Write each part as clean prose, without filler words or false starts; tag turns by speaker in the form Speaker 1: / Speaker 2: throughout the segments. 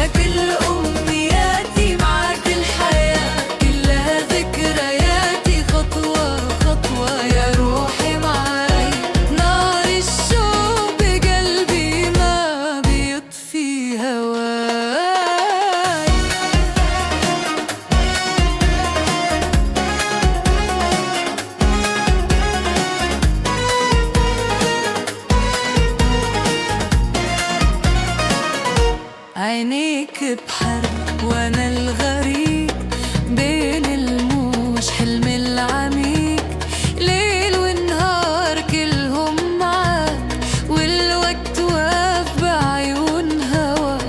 Speaker 1: يا كل أمنياتي، معاك الحياة كلها ذكرياتي. خطوة خطوة يا روحي معاي، نار الشوق بقلبي ما بيطفي هواي. عينيك بحر وانا الغريق، بين الموج حلمي العميق. ليل ونهار كلهم معاك، والوقت واقف بعيون هواك.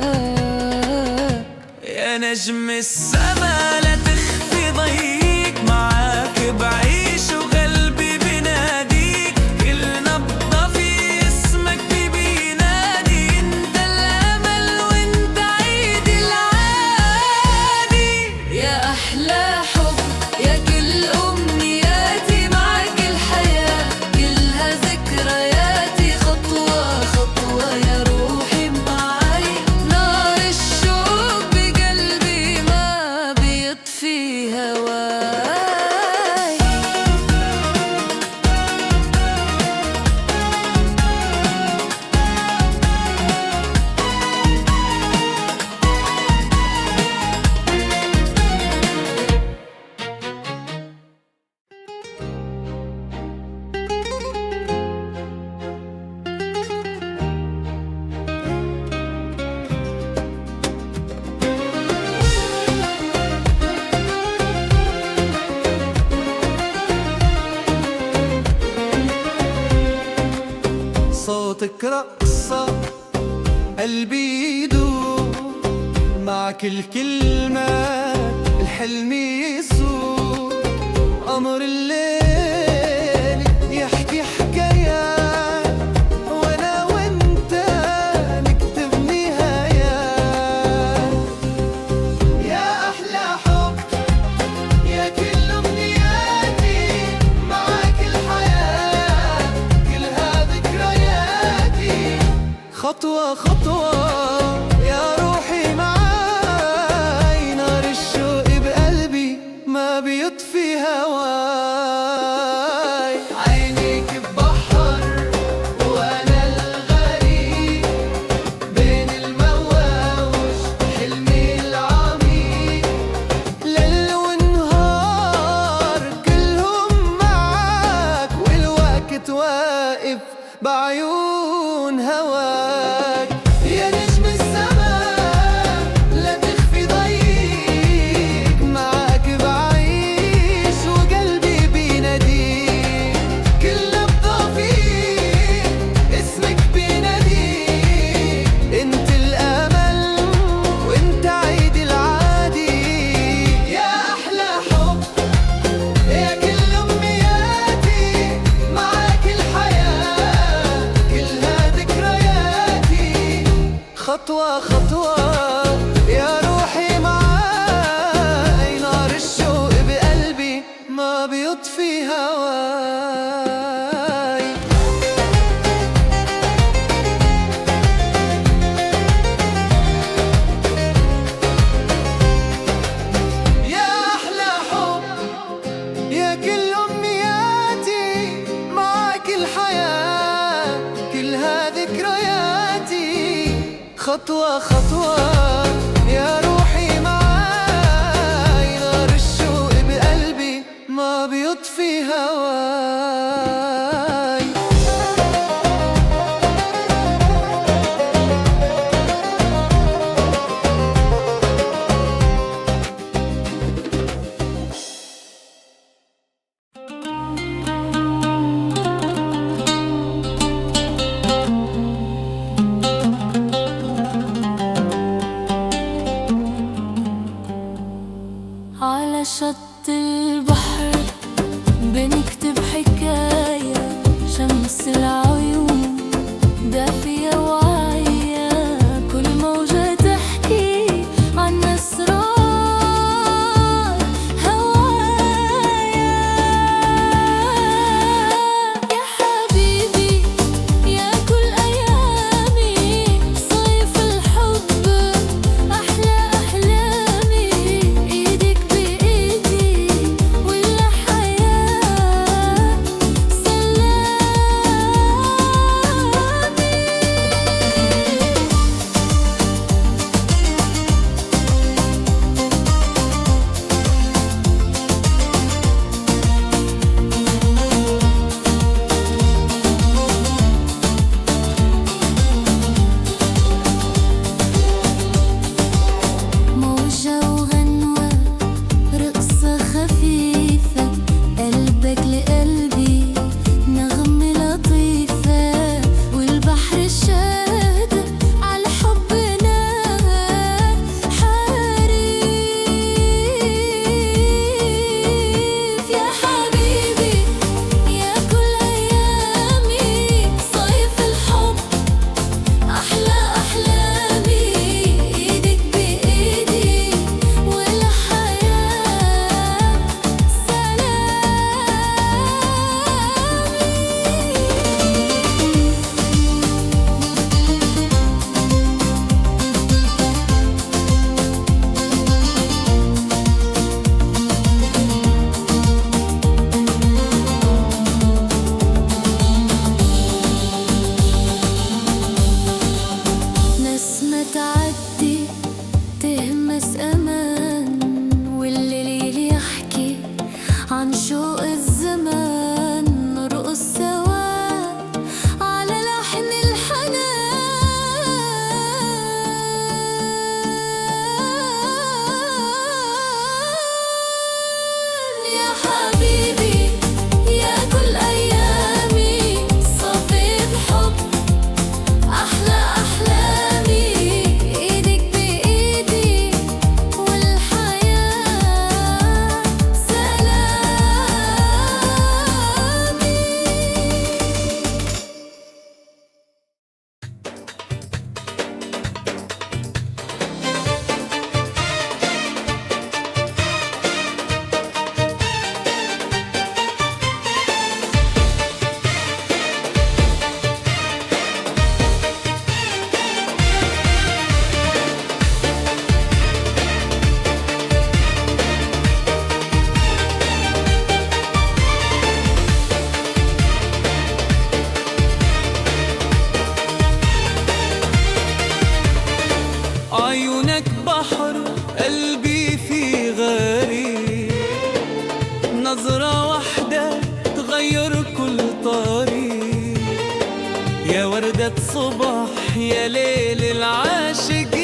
Speaker 2: يا نجم السما لا تخفي ضيق، معاك بعيش وقلبي بناديك. كل نبضة في اسمك بينادي، انت الامل وانت عيد العادي.
Speaker 1: يا أحلى حب يا كل أمنياتي، معاك الحياة كلها ذكرياتي. خطوة خطوة يا روحي معاي، نار الشوق بقلبي ما بيطفي هواي.
Speaker 3: صوتك رقصة قلبي يدوب، مع كل كلمة الحلم يسوق. قمر الليل يحكي حكايات، وانا وانت نكتب نهايات. يا احلى حب يا كل امنياتي، معاك الحياة كلها ذكرياتي. خطوة خطوة يا روحي معاي، نار الشوق بقلبي ما بيطفي هواي. عينيك ببحر وانا الغريق، بين المواوج حلمي العميق. ليل ونهار كلهم معاك، والوقت واقف بعيون هواك. يا نجم السماء لا تخفي ضيق، معاك بعيش وقلبي بيناديك. كل نبضة فيك اسمك بيناديك، انت الامل وانت عيد العادي. يا احلى حب يا كل امنياتي، معاك الحياة كلها ذكرياتي. خطوة خطوة يا روحي معاي، نار الشوق بقلبي ما بيطفي هواي. يا أحلى حب يا كل أمنياتي، معاك الحياة كلها ذكرياتي. خطوة خطوة يا روحي معاي، نار الشوق بقلبي ما بيطفي هواي.
Speaker 1: على شط البحر بنكتب حكاية.
Speaker 2: ضحكة صبح يا ليل العاشقين.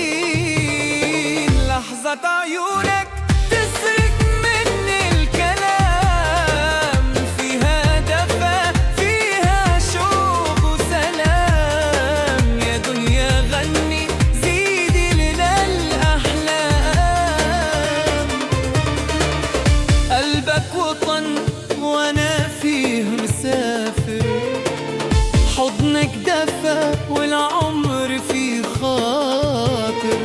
Speaker 2: لحظة عيونك تسرق مني الكلام، فيها دفا فيها شوق وسلام. يا دنيا غني زيدي لنا الأحلام. قلبك وطن وانا فيه مسافر، حضنك دفا والعمر فيه خاطر.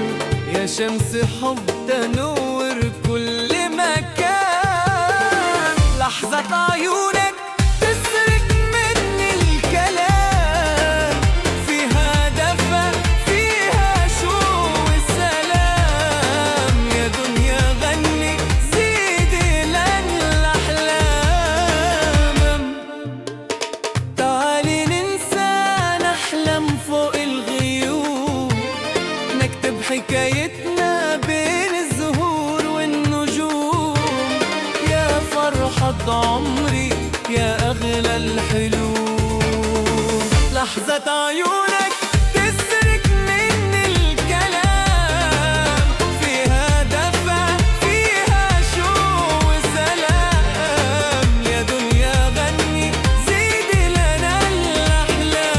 Speaker 2: يا شمس حب تنور كل مكان. لحظة عيونك تسرق مني الكلام، فيها دفا فيها شوق وسلام. يا دنيا غني زيدي لنا الأحلام. تعالي ننسى نحلم فوق الغيوم، نكتب حكايتنا بين الزهور والنجوم. يا فرحة عمري يا أغلى الحلول. لحظة عيونك تسرق مني الكلام، فيها دفا فيها شوق وسلام. يا دنيا غني زيدي لنا الأحلام.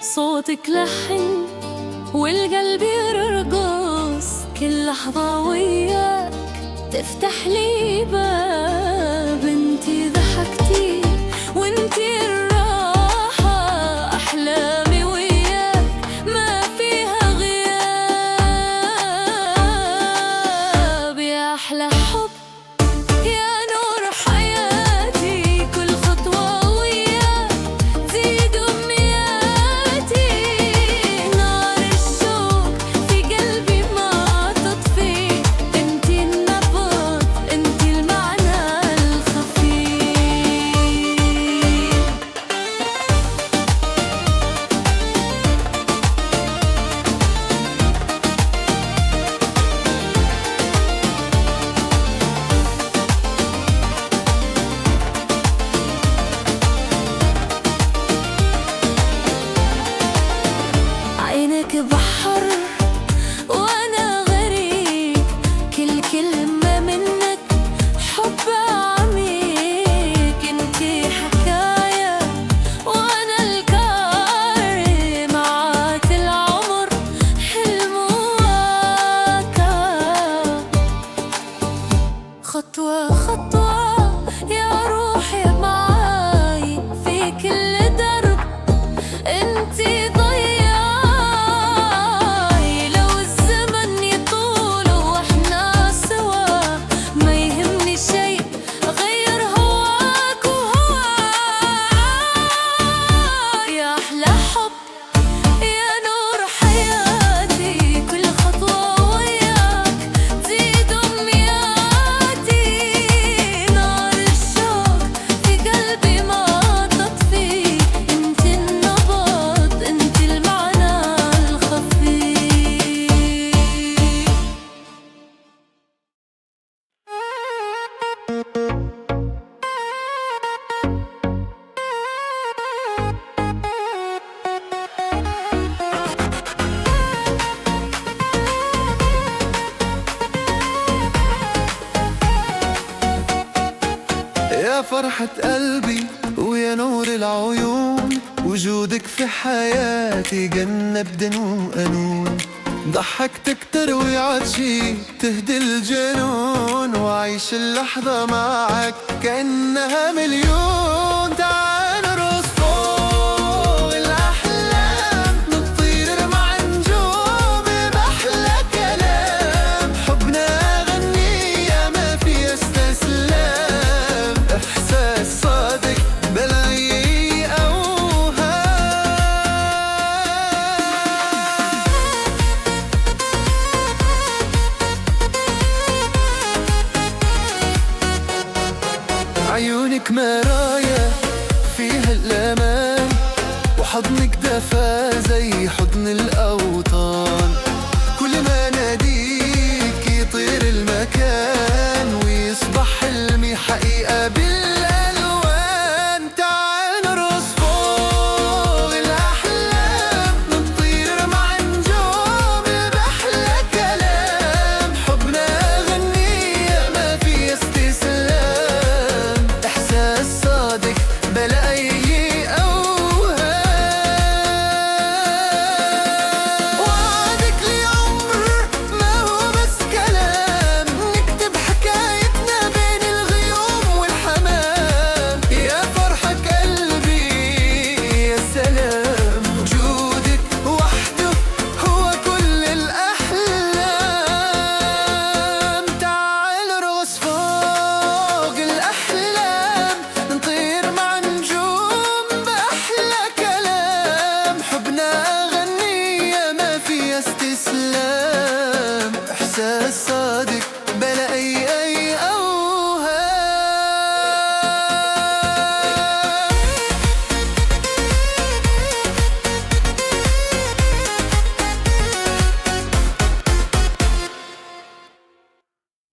Speaker 1: صوتك لحن والقلب يرقص، كل لحظة وياك تفتح لي باب. انتي ضحكتي وانتي الراحة، أحلامي وياك ما فيها غياب. يا أحلى حب يا نور حياتي، كل خطوة وياك تزيد أمنياتي. نار الشوق في قلبي ما تطفي، انتي النبض انتي المعنى الخفي. عينك بحر وانا غريق، كل كلمة منك حب عميق. انتي حكاية وانا الكار، معاك العمر حلم وواقع. خطوة خطوة يا روحي معاي، في كل درب انتي ضياي. لو الزمن يطول واحنا سوا، ما يهمني شيء غير هواك وهواي. يا أحلى حب يا نور حياتي، كل خطوة وياك تزيد أمنياتي. نار الشوق في قلبي ما تطفي، انت النبض انت المعنى الخفي.
Speaker 3: يا فرحة قلبي ويا نور العيون، وجودك في حياتي جنة بدون قانون. ضحكتك تروي عطشي تهدي الجنون، وعيش اللحظة معك كأنها مليون. تعال نرقص فوق الأحلام، نطير مع نجوم بأحلى كلام. حبنا غنية ما فيها استسلام، إحساس صادق بلا أي أوهام. عينك مرايا فيها الأمان، وحضنك دفا زي حضن الأمان.